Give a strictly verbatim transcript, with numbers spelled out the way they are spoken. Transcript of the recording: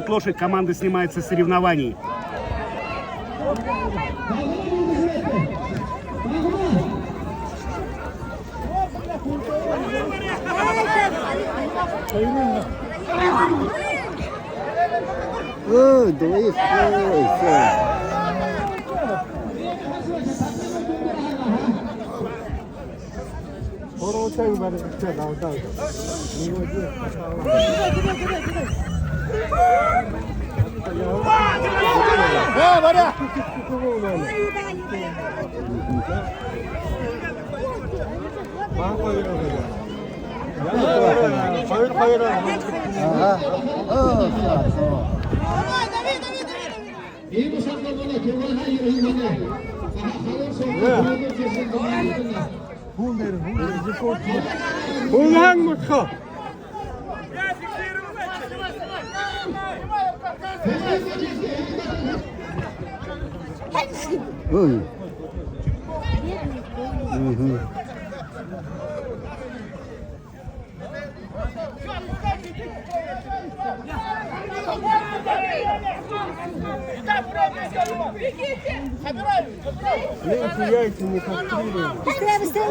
Лошадь, команда снимается с соревнований. Ой, двоих, ой, всё. Ага. О, всё, всё. Булан мутха. Ой. Мгм. Быстрее, быстрее.